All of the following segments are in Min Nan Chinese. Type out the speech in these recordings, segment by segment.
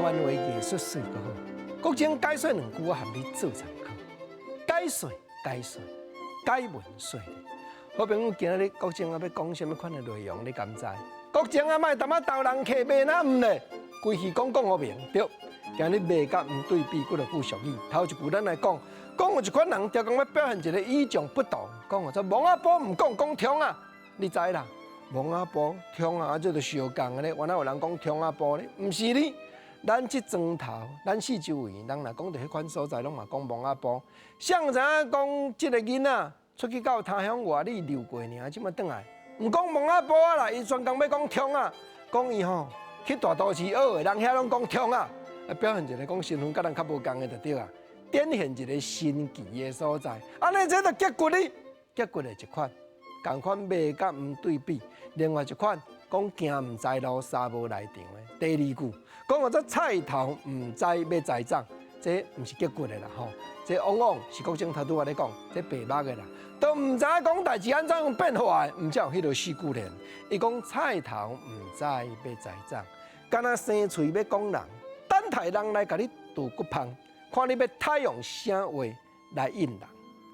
灣話藝術媠閣好。國政解說兩句，我含你做參考。解說解說解文說。好朋友，今仔日國政啊欲講啥物款的內容，你敢知？國政啊，莫淡仔投人客罵哪毋咧？規氣講講予明對。今日罵佮毋對比幾落句俗語，頭一句咱來講，講有一款人，常常欲表現一个與眾不同，講哦，這墓仔埔毋講講創仔，你知啦？墓仔埔創仔啊，這就相仝的咧，原來有人講創仔埔咧，毋是呢。咱這莊頭，咱四周圍，人若講著彼款所在，攏嘛講墓仔埔。誰知影講這个囡仔出去到他鄉外里溜過爾，這馬轉來，毋講墓仔埔啊啦，伊專工欲講創仔，講伊吼去大都市學的，人遐攏講創仔，啊表現一个講身份佮人較無仝的就對啊，展現一个新奇的所在。按呢這就結骨呢，結骨的一款，仝款罵佮毋對比，另外一款講行毋知路，衫無內長的。第二句講予做菜頭毋知欲栽贓，這毋是結骨的啦吼，這往往是國政頭拄仔咧講，這白目的啦，都毋知影講代誌按怎樣變化的，毋才有彼落四句聯。伊講菜頭毋知欲栽贓，敢若生喙欲講人，等待人來共你揬骨芳，看你欲採用啥話來應人，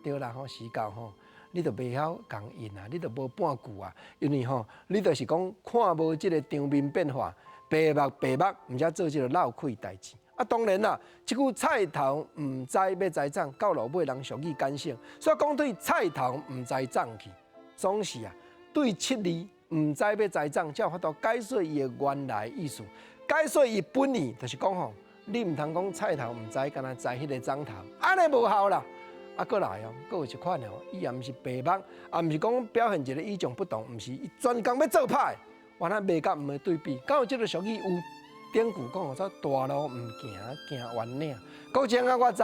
對啦吼，時到吼，你就袂曉共應啊，你就無半句啊，因為吼，你就是講看無這个場面變化。白目白目，毋才做這个落氣代誌。啊，當然啦，這句菜頭毋知欲栽贓，到落尾人俗語簡省，所以講對菜頭毋知贓去，總是啊，對七字毋知欲栽贓，才有法度解說伊的原來意思。解說伊本意，就是講吼，你毋通講菜頭毋知，敢若栽彼个枞頭，按呢無效啦。啊，閣來哦，閣有一款哦，伊也毋是白目，也毋是講表現一个與眾不同，毋是伊專工欲做歹。原來罵佮毋的對比，敢有這个俗語有典故講予做大路毋行，行彎嶺。國政啊，我知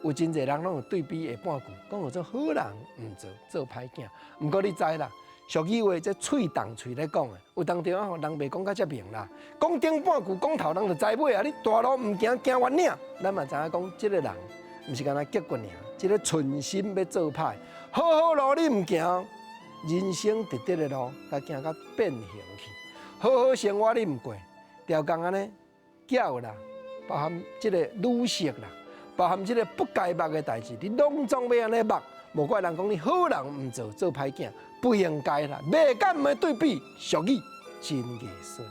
有真濟人攏有對比下半句，講予做好人毋做，做歹囝。毋過你知啦，俗語話這喙動喙咧講的，有當時仔吼人袂講甲遮明啦。講頂半句講頭人就知尾啊！你大路毋行，行彎嶺，咱嘛知影講這个人毋是干焦結骨爾，這个存心欲做歹，好好路你毋行。人生直直的路，共行甲變形去。好好生活你毋過，刁工按呢繳啦，包含這个女色啦，包含這个不該目的代誌，你攏總欲按呢目，無怪人講你好人毋做，做歹囝，不應該啦。罵佮毋的對比，俗語真藝術。